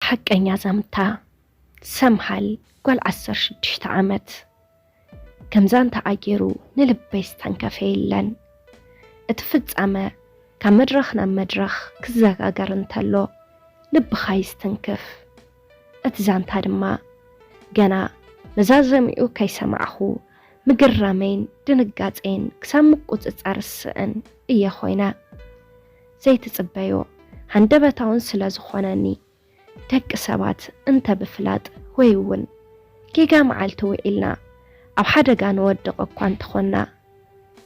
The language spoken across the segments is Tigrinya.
ሓቀኛ ዛንታ። ሰምሃል ጓል ዓሰርተ ሽዱሽተ ዓመት። ከም ዛንታ ኣገይሩ ንልበይ ዝተንከፈ የለን። እቲ ፍጻመ ካብ መድረኽ ናብ መድረኽ ክዘጋገር እንተሎ ልብኻ ይስትንክፍ። እቲ ዛንታ ድማ ገና መዛዘሚኡ ከይሰማዕኹ ምግረመይን ድንጋጼን ክሳብ ምቁጽጻር ዝስእን እየ ኮይነ። ዘይትጽበዮ ሃንደበታውን ስለ ዝኾነኒ፣ ደቂ ሰባት እንተ ብፍላጥ ወይ እውን ጌጋ መዓልቲ ውዒልና ኣብ ሓደጋ ንወድቕ እኳ እንተኾንና፣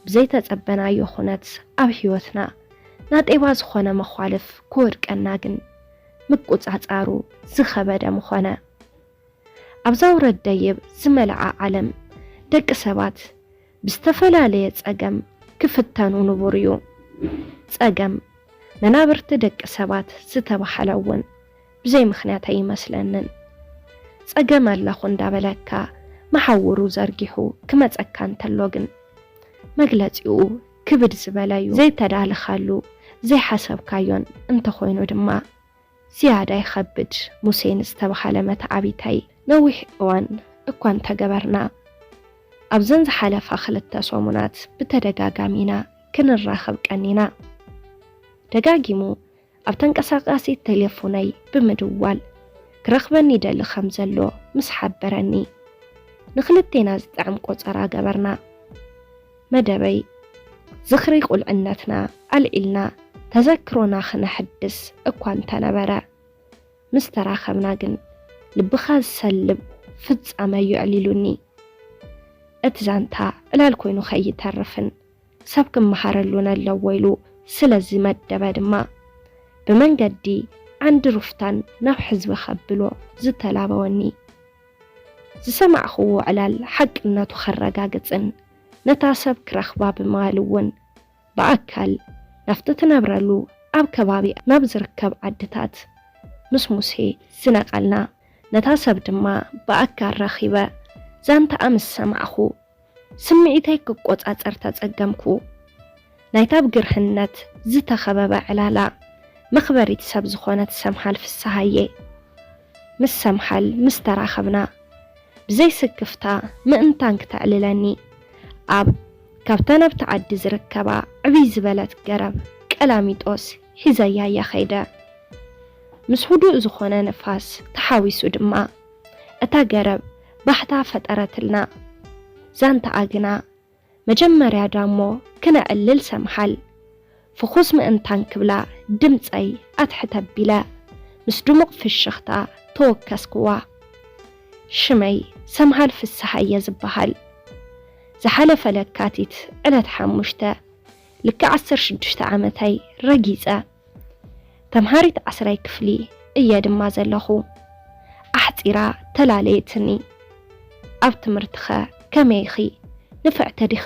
ብዘይተጸበናዮ ኩነት ኣብ ህይወትና ናጤባ ዝኾነ መዃልፍ ክወድቀና ግን ምቁጻጻሩ ዝኸበደ ምኾነ። ኣብዛ ውረድ ደይብ ዝመልኣ ዓለም ደቂ ሰባት ብዝተፈላለየ ጸገም ክፍተኑ ንቡር እዩ። ጸገም መናብርቲ ደቂ ሰባት ዝተባህለ እውን ብዘይ ምኽንያት ኣይመስለንን። ጸገም ኣለኹ እንዳበለካ መሓውሩ ዘርጊሑ ክመጸካ እንተሎ ግን መግለጺኡ ክብድ ዝበለ እዩ። ዘይተዳልኻሉ ዘይሓሰብካዮን እንተኾይኑ ድማ ዝያዳ ይኸብድ። ሙሴ ንዝተባህለ መተዓቢታይ ነዊሕ እዋን እኳ እንተገበርና፣ ኣብዘን ዝሓለፋ ክልተ ሰሙናት ብተደጋጋሚ ኢና ክንራኸብ ቀኒና። ደጋጊሙ ኣብ ተንቀሳቃሲ ቴሌፎነይ ብምድዋል ክረኽበኒ ይደሊ ከም ዘሎ ምስ ሓበረኒ፣ ንኽልቴና ዝጥዕም ቆጸራ ገበርና። መደበይ ዝኽሪ ቁልዕነትና ኣልዒልና ተዘክሮና ክነሕድስ እኳ እንተነበረ፣ ምስ ተራኸብና ግን ልብኻ ዝሰልብ ፍጻመ እዩ ኣዕሊሉኒ። እቲ ዛንታ ዕላል ኮይኑ ከይተርፍን ሰብ ክመሃረሉ ነለዎ ኢሉ ስለ ዝመደበ ድማ፣ ብመንገዲ ዓንዲ ሩፍታን ናብ ሕዝቢ ከብሎ ዝተላበወኒ። ዝሰማዕኽዎ ዕላል ሓቅነቱ ከረጋግጽን ነታ ሰብ ክረኽባ ብምባል እውን ብኣካል ናብቲ ትነብረሉ ኣብ ከባቢ ናብ ዝርከብ ዓድታት ምስ ሙሴ ዝነቐልና። ነታ ሰብ ድማ ብኣካል ረኺበ ዛንታኣ ምስ ሰማዕኹ፣ ስምዒተይ ክቆጻጸር ተጸገምኩ። ናይታ ብግርህነት ዝተኸበበ ዕላላ መኽበሪት ሰብ ዝኾነት ሰምሃል ፍስሃየ። ምስ ሰምሃል ምስ ተራኸብና፣ ብዘይ ስክፍታ ምእንታን ክተዕልለኒ፣ ኣብ ካብተን ኣብቲ ዓዲ ዝርከባ ዕብይ ዝበለት ገረብ ቀላሚጦስ ሒዘያ እየ ኸይደ። ምስ ህዱእ ዝኾነ ንፋስ ተሓዊሱ ድማ፣ እታ ገረብ ባሕታ ፈጠረትልና። ዛንታኣ ግና መጀመርያ ዳሞ ክነዕልል ሰምሃል ፍኹስ ምእንታን ክብላ ድምጸይ ኣትሕት ኣቢለ ምስ ድሙቕ ፍሽኽታ ተወከስክዋ። ሽመይ ሰምሃል ፍስሃየ ዝበሃል። ዝሓለፈ ለካቲት ዕለት ሓሙሽተ ልክዕ ዓሰርተ ሽዱሽተ ዓመተይ ረጊጸ። ተምሃሪት ዓስራይ ክፍሊ እየ ድማ ዘለኹ። ኣሕጺራ ተላለየትኒ። ኣብ ትምህርትኸ ከመይ ኢኺ? ንፍዕቲ ዲኺ?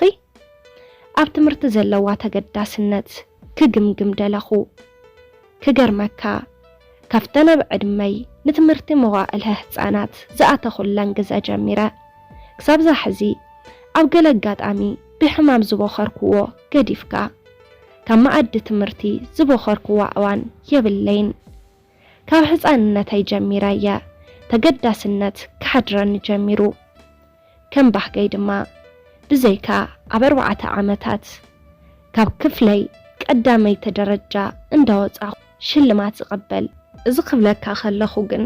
ኣብ ትምህርቲ ዘለዋ ተገዳስነት ክግምግም ደለኹ። ክገርመካ፣ ካብተን ኣብ ዕድመይ ንትምህርቲ መዋእለ ህጻናት ዝኣተኹለን ግዘ ጀሚረ፣ ክሳብ ዛ ሕዚ ኣብ ገለ ኣጋጣሚ ብሕማም ዝበኸርክዎ ገዲፍካ፣ ካብ መኣዲ ትምህርቲ ዝበኸርክዋ እዋን የብለይን። ካብ ህጻንነተይ ጀሚረ እየ ተገዳስነት ክሓድረኒ ጀሚሩ። ከም ባህገይ ድማ፣ ብዘይካ ኣብ ኣርባዕተ ዓመታት ካብ ክፍለይ ቀዳመይቲ ደረጃ እንዳወጻኹ ሽልማት ዝቐበል። እዚ ክብለካ ከለኹ ግን፣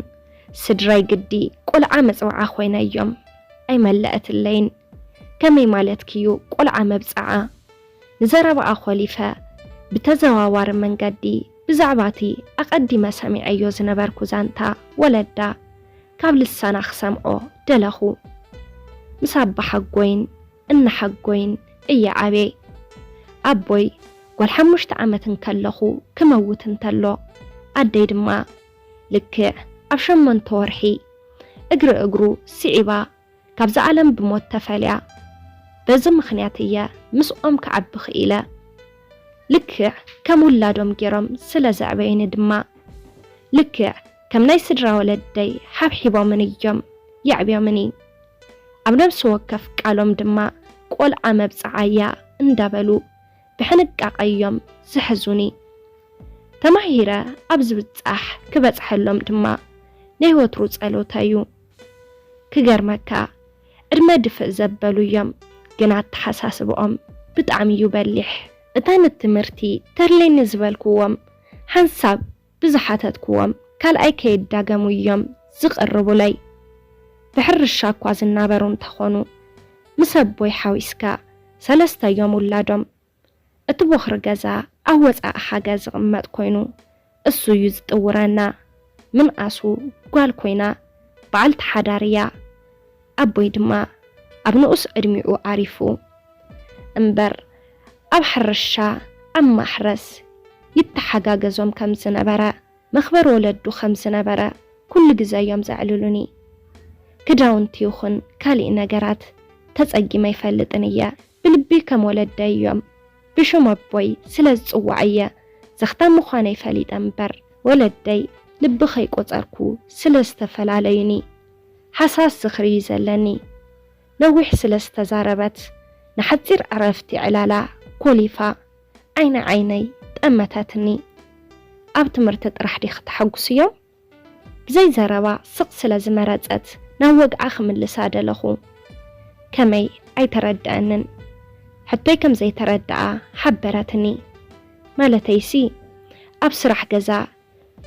ስድራይ ግዲ ቆልዓ መጽውዓ ኮይነዮም ኣይመለአትለይን። ከመይ ማለትኪ'ዩ ቆልዓ መብጽዓ? ንዘረባኣ ኮሊፈ፣ ብተዘዋዋሪ መንገዲ ብዛዕባ'ቲ ኣቐዲመ ሰሚዐዮ ዝነበርኩ ዛንታ ወለዳ ካብ ልሳና ክሰምዖ ደለኹ። ምስ ኣባሓጎይን እናሓጎይን እየ ዓብየ። ኣቦይ ጓል ሓሙሽተ ዓመት እንከለኹ ክመውት እንተሎ፣ ኣደይ ድማ ልክዕ ኣብ ሸሞንተ ወርሒ እግሪ እግሩ ስዒባ ካብዛ ዓለም ብሞት ተፈልያ። በዚ ምኽንያት እየ ምስኦም ክዓቢ ክኢለ። ልክዕ ከም ውላዶም ገይሮም ስለ ዘዕበዩኒ ድማ፣ ልክዕ ከም ናይ ስድራ ወለደይ ሓብሒቦምን እዮም የዕብዮምኒ። ኣብ ነብሲ ወከፍ ቃሎም ድማ ቆልዓ መብጽዓ እያ እንዳበሉ ብሕንቃቐ እዮም ዝሕዙኒ። ተማሂረ ኣብ ዝብጻሕ ክበጽሐሎም ድማ ናይ ወትሩ ጸሎተይ እዩ። ክገርመካ፣ ዕድመ ድፍእ ዘበሉ እዮም፣ ግን ኣተሓሳስብኦም ብጣዕሚ እዩ በሊሕ። እታ ንትምህርቲ ተድልየኒ ዝበልክዎም ሓንሳብ ብዝሓተትክዎም ካልኣይ ከይዳገሙ እዮም ዝቕርቡለይ። ብሕርሻ እኳ ዝናበሩ እንተኾኑ፣ ምስ ኣቦይ ሓዊስካ ሰለስተ እዮም ውላዶም። እቲ ቦኽሪ ገዛ ኣብ ወጻኢ ሃገር ዝቕመጥ ኮይኑ፣ እሱ እዩ ዝጥውረና። ምንኣሱ ጓል ኮይና በዓልቲ ሓዳር እያ። ኣቦይ ድማ ኣብ ንኡስ ዕድሚኡ ዓሪፉ። እምበር ኣብ ሕርሻ፣ ኣብ ማሕረስ ይተሓጋገዞም ከም ዝነበረ፣ መኽበር ወለዱ ከም ዝነበረ ኩሉ ግዜ እዮም ዘዕልሉኒ። ክዳውንቲ ይኹን ካሊእ ነገራት ተጸጊመ ኣይፈልጥን እየ። ብልቢ ከም ወለደይ እዮም። ብሽም ኣቦይ ስለ ዝጽዋዕ እየ ዘኽታም ምዃነይ ፈሊጠ እምበር፣ ወለደይ ልቢ ከይቆጸርኩ ስለ ዝተፈላለዩኒ። ሃሳስ ዝኽሪ እዩ ዘለኒ። ነዊሕ ስለ ዝተዛረበት፣ ንሓጺር ዕረፍቲ ዕላላ ኮሊፋ ዓይኒ ዓይነይ ጠመተትኒ። ኣብ ትምህርቲ ጥራሕ ዲኺ ተሓጉስዮም? ብዘይ ዘረባ ስቕ ስለ ዝመረጸት ናብ ወግዓ ክምልሳ ደለኹ። ከመይ ኣይተረድኣንን። ሕቶይ ከም ዘይተረድኣ ሓበረትኒ። ማለተይሲ ኣብ ስራሕ ገዛ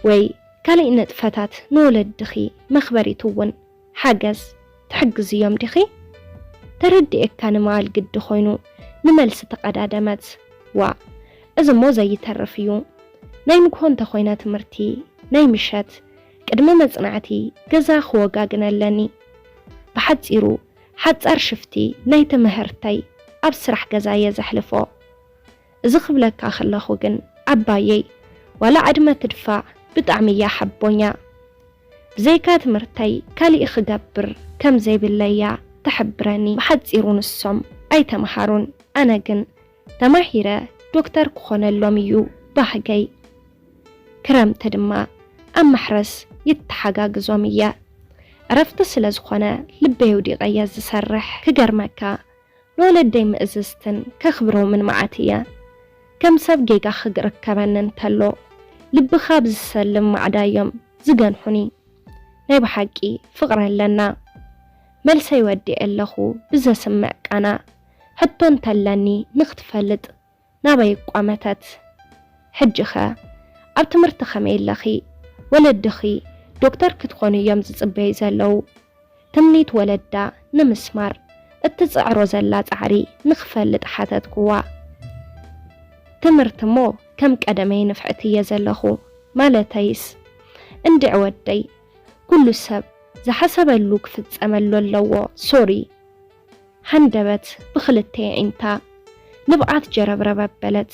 ወይ ካልእ ንጥፈታት ንወለድኺ መኽበሪት እውን ሓገዝ ትሕግዝዮም ዲኺ? ተረዲኤካ ንምባል ግዲ ኮይኑ ንመልሲ ተቐዳደመት። ዋእ፣ እዚሞ ዘይተርፍ እዩ። ናይ ንግሆ እንተኾይነ ትምህርቲ፣ ናይ ምሸት ቅድሚ መጽናዕቲ ገዛ ክወጋግን ኣለኒ። ብሓጺሩ ሓጻር ሽፍቲ ናይ ትምህርተይ ኣብ ስራሕ ገዛ እየ ዘሕልፎ። እዚ ክብለካ ከለኹ ግን ዓባየይ ዋላ ዕድመ ትድፋእ ብጣዕሚ እያ ሓቦኛ። ብዘይካ ትምህርተይ ካሊእ ክገብር ከም ዘይብለይ እያ ትሕብረኒ። ብሓጺሩ ንሶም ኣይተምሃሩን፣ ኣነ ግን ተማሂረ ዶክተር ክኾነሎም እዩ ባህገይ። ክረምቲ ድማ ኣብ ማሕረስ ይተሓጋግዞም እየ። ዕረፍቲ ስለ ዝኾነ ልበይ ኣውዲቐ እየ ዝሰርሕ። ክገርመካ ንወለደይ ምእዝዝትን ከኽብሮምን መዓት እየ። ከም ሰብ ጌጋ ክርከበኒ እንተሎ ልብኻ ብዝሰልም ማዕዳ እዮም ዝገንሑኒ። ናይ ብሓቂ ፍቕሪ ኣለና። መልሰይ ወዲኤ ኣለኹ ብዘስምዕ ቃና። ሕቶ እንተለኒ ንኽትፈልጥ ናበይ ኣቋመተት። ሕጂኸ ኣብ ትምህርቲ ከመይ ኣለኺ? ወለድኺ ዶክተር ክትኾኒ እዮም ዝጽበዩ ዘለዉ። ትምኒት ወለዳ ንምስማር እትጽዕሮ ዘላ ጻዕሪ ንኽፈልጥ ሓተትክዋ። ትምህርቲ እሞ ከም ቀደመይ ንፍዕቲ እየ ዘለኹ። ማለተይስ፣ እንድዒ ወደይ፣ ኩሉ ሰብ ዝሓሰበሉ ክፍጸመሉ ኣለዎ። ሶሪ። ሃንደበት ብኽልተ ኣዒንታ ንብዓት ጀረብረብ ኣበለት።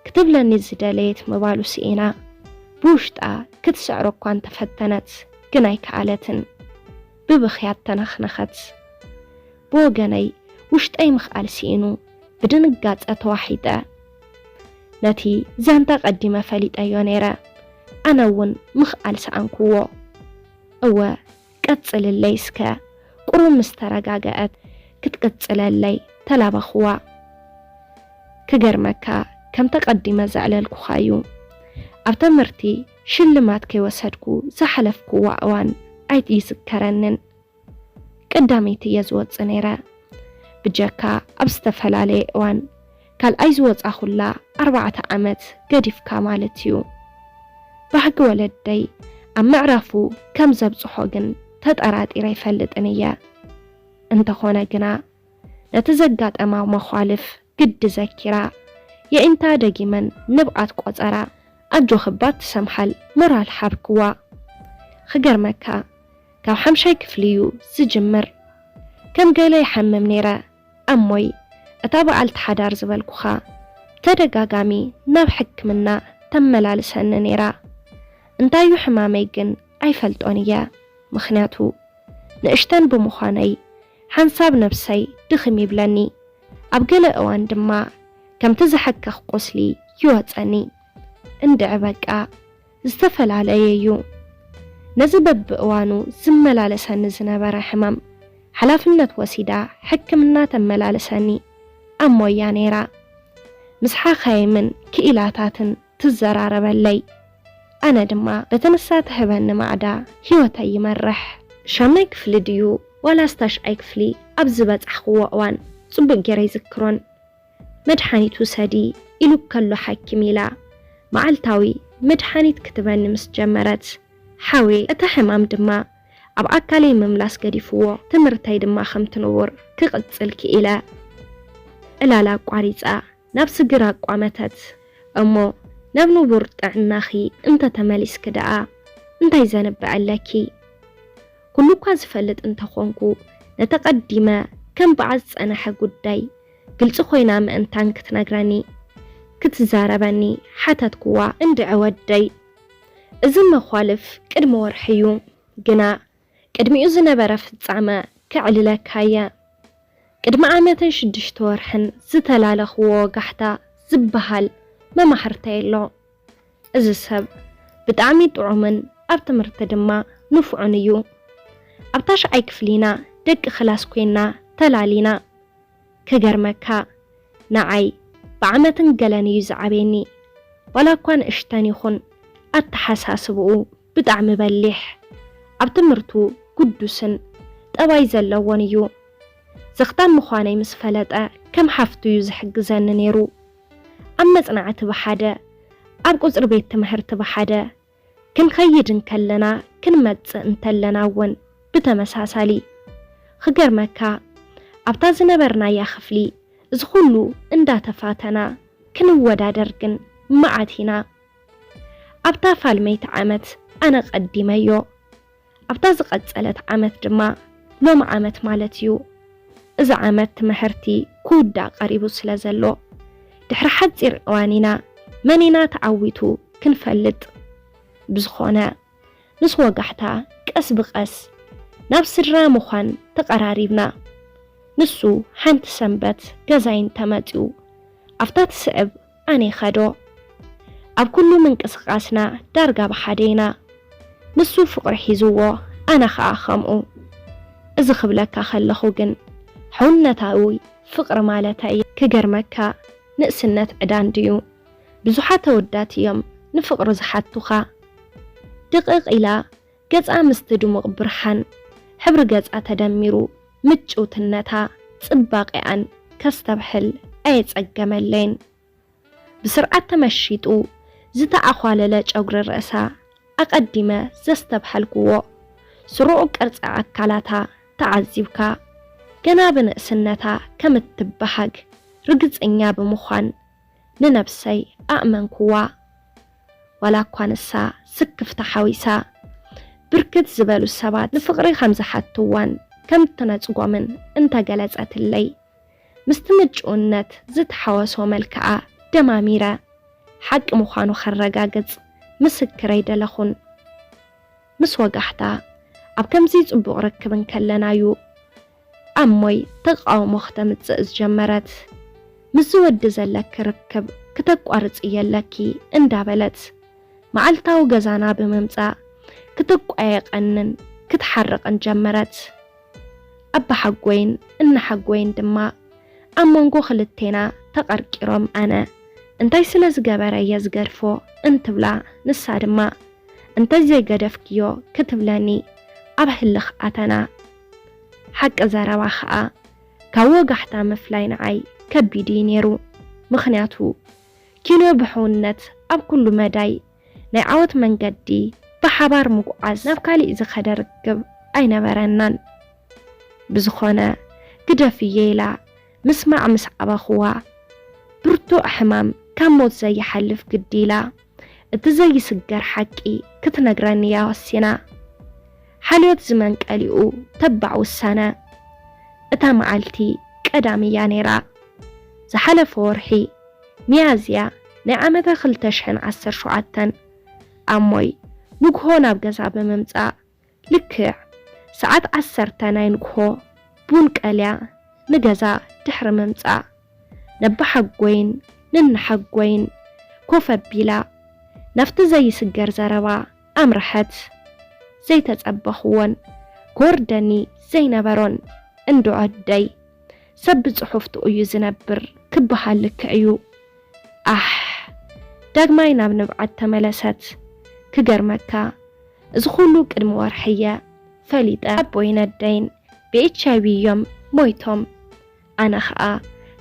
ክትብለኒ ዝደለየት ምባሉ ስኢና፣ ብውሽጣ ክትስዕሮ እኳ እንተፈተነት፣ ግን ኣይከኣለትን። ብብኽያት ተነኽነኸት። ብወገነይ፣ ውሽጠይ ምኽኣል ስኢኑ፣ ብድንጋጸ ተዋሒጠ። ነቲ ዛንታ ቀዲመ ፈሊጠዮ ነይረ። ኣነ እውን ምኽኣል ሰኣንክዎ። እወ፣ ቀጽልለይ እስከ። ቁሩብ ምስ ተረጋገአት ክትቅጽለለይ ተላበኽዋ። ክገርመካ፣ ከምቲ ቀዲመ ዘዕለልኩኻ እዩ። ኣብ ትምህርቲ ሽልማት ከይወሰድኩ ዝሓለፍክዋ እዋን ኣይዝከረንን። ቀዳመይቲ እየ ዝወጽእ ነይረ። ብጀካ ኣብ ዝተፈላለየ እዋን ካልኣይ ዝወጻኹላ ኣርባዕተ ዓመት ገዲፍካ ማለት እዩ። ባህጊ ወለደይ ኣብ ምዕራፉ ከም ዘብጽሖ ግን ተጠራጢረ ኣይፈልጥን እየ። እንተኾነ ግና፣ ነቲ ዘጋጠማ መዃልፍ ግዲ ዘኪራ፣ የዒንታ ደጊመን ንብዓት ቆጸራ። ኣጆኺ እባ ትሰምሓል ሞራል ሓብክዋ። ክገርመካ፣ ካብ ሓምሻይ ክፍሊ እዩ ዝጅምር። ከም ገለ ይሓምም ነይረ። ኣሞይ፣ እታ በዓልቲ ሓዳር ዝበልኩኻ፣ ብተደጋጋሚ ናብ ሕክምና ተመላልሰኒ ነይራ። እንታዩ ሕማመይ ግን ኣይፈልጦን እየ። ምኽንያቱ፣ ንእሽተን ብምዃነይ፣ ሓንሳብ ነብሰይ ድኽም ይብለኒ። ኣብ ገለ እዋን ድማ ከምቲ ዝሕከኽ ቁስሊ ይወጸኒ። እንድዒ በቃ ዝተፈላለየ እዩ። ነዚ በብእዋኑ ዝመላለሰኒ ዝነበረ ሕማም ሓላፍነት ወሲዳ ሕክምና ተመላልሰኒ ኣሞያ ነይራ። ምስ ሓኻይምን ክኢላታትን ትዘራረበለይ። ኣነ ድማ በተነሳ ትህበኒ ማዕዳ ህይወተይ ይመርሕ። ሻምናይ ክፍሊ ድዩ ዋላስ ታሽዓይ ክፍሊ ኣብ ዝበጻሕክዎ እዋን ጽቡቕ ገይረ ይዝክሮን። "መድሓኒት ውሰዲ" ኢሉ ከሎ ሓኪም ኢላ መዓልታዊ መድሓኒት ክትበኒ ምስ ጀመረት፣ ሓውየ እቲ ሕማም ድማ ኣብ ኣካለይ ምምላስ ገዲፍዎ፣ ትምህርተይ ድማ ከምቲ ንቡር ክቕጽል ክኢለ። ዕላል ኣቋሪጻ ናብ ስግር ኣቋመተት። "እሞ ናብ ንቡር ጥዕናኺ እንተ ተመሊስኪ ደኣ እንታይ ዘንብዕ ኣለኪ?" ኩሉ እኳ ዝፈልጥ እንተኾንኩ፣ ነቲ ቀዲመ ከም በዓል ዝጸንሐ ጉዳይ ግልጺ ኮይና ምእንታን ክትነግረኒ፣ ክትዛረበኒ ሓተትክዋ። "እንድዒ ወደይ፣ እዚ መዃልፍ ቅድሚ ወርሒ እዩ፣ ግና ቅድሚኡ ዝነበረ ፍጻመ ከዕልለካ እየ። ቅድሚ ዓመትን ሽዱሽተ ወርሕን ዝተላለኽዎ ወጋሕታ ዝበሃል መማህርተይ ኣሎ። እዚ ሰብ ብጣዕሚ ጥዑምን ኣብ ትምህርቲ ድማ ንፉዕን እዩ። ኣብ ታሽዓይ ክፍሊና ደቂ ክላስ ኮይና ተላሊና። ክገርመካ፣ ንዓይ ብዓመትን ገለን እዩ ዝዓብየኒ። ዋላ እኳ ንእሽተን ይኹን፣ ኣተሓሳስብኡ ብጣዕሚ በሊሕ፣ ኣብ ትምህርቱ ግዱስን ጠባይ ዘለዎን እዩ። ዘኽታም ምዃነይ ምስ ፈለጠ፣ ከም ሓፍቱ እዩ ዝሕግዘኒ ነይሩ። ኣብ መጽናዕቲ ብሓደ፣ ኣብ ቁጽሪ ቤት ትምህርቲ ብሓደ፣ ክንኸይድ እንከለና ክንመጽእ እንተለና እውን ብተመሳሳሊ። ክገርመካ፣ ኣብታ ዝነበርናያ ክፍሊ እዚ ኩሉ እንዳተፋተና ክንወዳደር ግን መዓት ኢና። ኣብታ ፋልመይቲ ዓመት ኣነ ቀዲመዮ። ኣብታ ዝቐጸለት ዓመት ድማ ሎም ዓመት ማለት እዩ። እዚ ዓመት ትምህርቲ ክውዳእ ቀሪቡ ስለ ዘሎ፣ ድሕሪ ሓጺር እዋን ኢና መን ኢና ተዓዊቱ ክንፈልጥ። ብዝኾነ፣ ምስ ወጋሕታ ቀስ ብቐስ ናብ ስድራ ምዃን ተቐራሪብና። ንሱ ሓንቲ ሰንበት ገዛይ እንተመጺኡ፣ ኣብታ ትስዕብ ኣነ ይኸዶ። ኣብ ኩሉ ምንቅስቓስና ዳርጋ ብሓደ ኢና። ንሱ ፍቕሪ ሒዝዎ፣ ኣነ ኸኣ ከምኡ። እዚ ክብለካ ከለኹ ግን፣ ሕውነታዊ ፍቕሪ ማለተይ። ክገርመካ፣ ንእስነት ዕዳ እንድዩ። ብዙሓት ኣወዳት እዮም ንፍቕሪ ዝሓቱኻ። ድቕቕ ኢላ ገጻ ምስቲ ድሙቕ ብርሃን ሕብሪ ገጻ ተደሚሩ፣ ምጭውትነታ ጽባቐኣን ከስተብሕል ኣየጸገመለይን። ብስርዓት ተመሺጡ ዝተኣዃለለ ጨጉሪ ርእሳ ኣቐዲመ ዘስተብሐልክዎ፣ ስሩዕ ቅርጺ ኣካላታ ተዓዚብካ፣ ገና ብንእስነታ ከም እትበሃግ ርግጸኛ ብምዃን፣ ንነብሰይ ኣእመንክዋ። ዋላ እኳ ንሳ ስክፍታ ሓዊሳ፣ ብርክት ዝበሉ ሰባት ንፍቕሪ ከም ዝሓትዋን ከም እትነጽጎምን እንተገለጸትለይ፣ ምስቲ ምጭውነት ዝተሓወሶ መልክዓ ደማሚረ፣ ሓቂ ምዃኑ ከረጋግጽ ምስክረይ ደለኹን። ምስ ወጋሕታ፣ ኣብ ከምዚ ጽቡቕ ርክብ እንከለና'ዩ ኣሞይ ተቃውሞ ክተምጽእ ዝጀመረት። "ምስዚ ወዲ ዘለኪ ርክብ ክተቋርጽ እየ ኣለኪ" እንዳበለት፣ መዓልታዊ ገዛና ብምምጻእ ክትቋየቐንን ክትሓርቕን ጀመረት። ኣባሓጎይን እናሓጎይን ድማ ኣብ መንጎ ክልቴና ተቐርቂሮም፣ ኣነ "እንታይ ስለ ዝገበረ እየ ዝገድፎ?" እንትብላ፣ ንሳ ድማ "እንታይ ዘይገደፍክዮ?" ክትብለኒ ኣብ ህልኽ ኣተና። ሓቂ ዘረባ ኸኣ፣ ካብ ወጋሕታ ምፍላይ ንዓይ ከቢድ እዩ ነይሩ። ምኽንያቱ፣ ኪንዮ ብሕውነት ኣብ ኩሉ መዳይ ናይ ዓወት መንገዲ ብሓባር ምጉዓዝ ናብ ካሊእ ዝኸደ ርክብ ኣይነበረናን። ብዝኾነ፣ ግደፍዮ ኢላ ምስማዕ ምስ ኣበኽዋ፣ ብርቱዕ ሕማም ካብ ሞት ዘይሓልፍ ግዲ ኢላ፣ እቲ ዘይስገር ሓቂ ክትነግረኒ እያ ወሲና። ሓልዮት ዝመንቀሊኡ ተባዕ ውሳነ። እታ መዓልቲ ቀዳም እያ ነይራ። ዝሓለፈ ወርሒ ሚያዝያ ናይ ዓመተ ክልተ ሽሕን ዓሰርተ ሸውዓተን፣ ኣሞይ ንግሆ ናብ ገዛ ብምምጻእ፣ ልክዕ ሰዓት ዓሰርተ ናይ ንግሆ ቡን ቀልያ ንገዛ ድሕሪ ምምጻእ፣ ነባሓጎይን ንናሓጎይን ኮፍ ኣቢላ ናብቲ ዘይስገር ዘረባ ኣምርሐት። ዘይተጸበኽዎን ክወርደኒ ዘይነበሮን፣ "እንድዒ ወደይ፣ ሰብ ብጽሑፍቱ እዩ ዝነብር" ክበሃል ልክዕ እዩ። ኣሕ! ዳግማይ ናብ ንብዓት ተመለሰት። ክገርመካ፣ እዚ ኩሉ ቅድሚ ወርሒ እየ ፈሊጠ። ኣቦይን ኣደይን ብ ኤች ኣይ ቪ እዮም ሞይቶም። ኣነ ኸኣ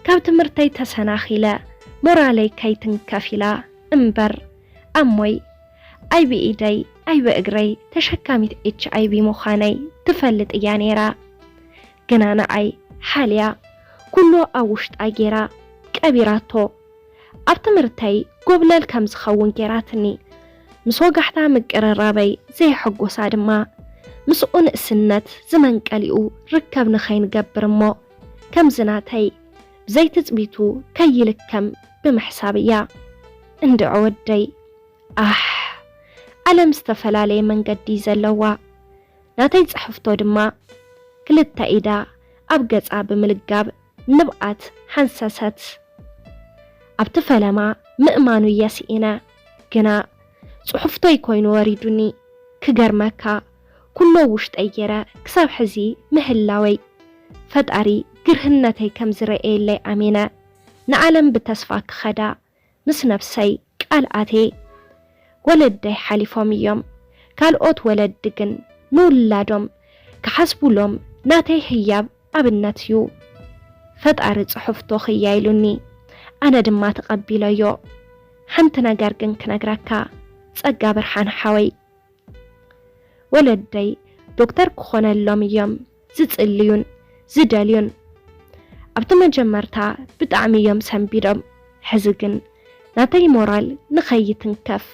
ካብ ትምህርተይ ተሰናኺለ፣ ሞራለይ ከይትንከፍ ኢላ እምበር፣ ኣሞይ ኣይ ብኢደይ ኣይ ብእግረይ ተሸካሚት ኤች ኣይ ቪ ምዃነይ ትፈልጥ እያ ነይራ። ግና ንዓይ ሓልያ፣ ኩሉ ኣብ ውሽጣ ገይራ ቀቢራቶ። ኣብ ትምህርተይ ጎብለል ከም ዝኸውን ገይራትኒ። ምስ ወጋሕታ ምቅርራበይ ዘየሐጎሳ ድማ፣ ምስኡ ንእስነት ዝመንቀሊኡ ርከብ ንኸይንገብር እሞ፣ ከምዚ ናተይ ብዘይትጽቢቱ ከይልከም ብምሕሳብ እያ። እንድዒ ወደይ፣ ኣሕ፣ ዓለም ዝተፈላለየ መንገዲ እዩ ዘለዋ። ናተይ ጽሕፍቶ ድማ ክልተ ኢዳ ኣብ ገጻ ብምልጋብ ንብኣት ሃንሰሰት። ኣብቲ ፈለማ ምእማኑ እየ ስኢነ። ግና ጽሑፍቶይ ኮይኑ ወሪዱኒ። ክገርመካ፣ ኩሎ ውሽጠይ ገይረ ክሳብ ሕዚ ምህላወይ፣ ፈጣሪ ግርህነተይ ከም ዝረእየለይ ኣሚነ፣ ንዓለም ብተስፋ ክኸዳ ምስ ነብሰይ ቃል ኣትየ። ወለደይ ሓሊፎም እዮም። ካልኦት ወለዲ ግን ንውላዶም ክሓስቡሎም ናተይ ህያብ ኣብነት እዩ። ፈጣሪ ጽሑፍቶ ክያ ኢሉኒ፣ ኣነ ድማ ተቐቢለዮ። ሓንቲ ነገር ግን ክነግረካ፣ ጸጋ ብርሃን ሓወይ፣ ወለደይ ዶክተር ክኾነሎም እዮም ዝጽልዩን ዝደልዩን። ኣብቲ መጀመርታ ብጣዕሚ እዮም ሰንቢዶም። ሕዚ ግን ናተይ ሞራል ንኸይትንከፍ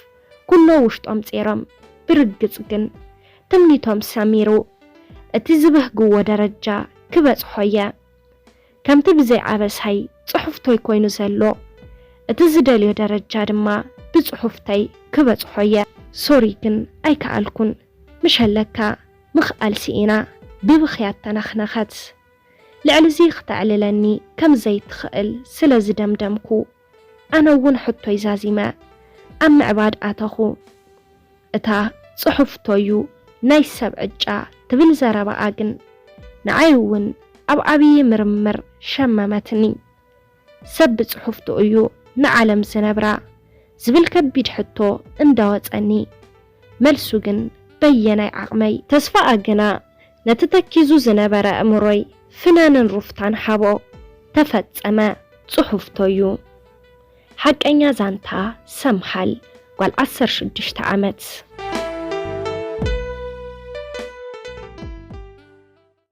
ኩሎ ውሽጦም ጼሮም። ብርግጽ ግን ትምኒቶም ሰሚሩ፣ እቲ ዝበህግዎ ደረጃ ክበጽሖ እየ። ከምቲ ብዘይ ኣበሳይ ጽሑፍቶይ ኮይኑ ዘሎ፣ እቲ ዝደልዮ ደረጃ ድማ ብጽሑፍተይ ክበጽሖ እየ። ሶሪ ግን ኣይከኣልኩን። ምሸለካ ምኽኣል ስኢና ብብኽያት ተነኽነኸት። ልዕሊ እዚ ክተዕልለኒ ከም ዘይትኽእል ስለ ዝደምደምኩ፣ ኣነ እውን ሕቶይ ዛዚመ ኣብ ምዕባድ ኣተኹ። እታ ጽሑፍቶዩ ናይ ሰብ ዕጫ ትብል ዘረባኣ ግን ንዓይ እውን ኣብ ዓብዪ ምርምር ሸመመትኒ። ሰብ ብጽሑፍቱ እዩ ንዓለም ዝነብራ ዝብል ከቢድ ሕቶ እንዳወጸኒ፣ መልሱ ግን በየናይ ዓቕመይ? ተስፋኣ ግና ነቲ ተኪዙ ዝነበረ ኣእምሮይ ፍናንን ሩፍታን ሃቦ። ተፈጸመ። ጽሑፍቶዩ። ሓቀኛ ዛንታ ሰምሃል ጓል ዓሰርተ ሽዱሽተ ዓመት።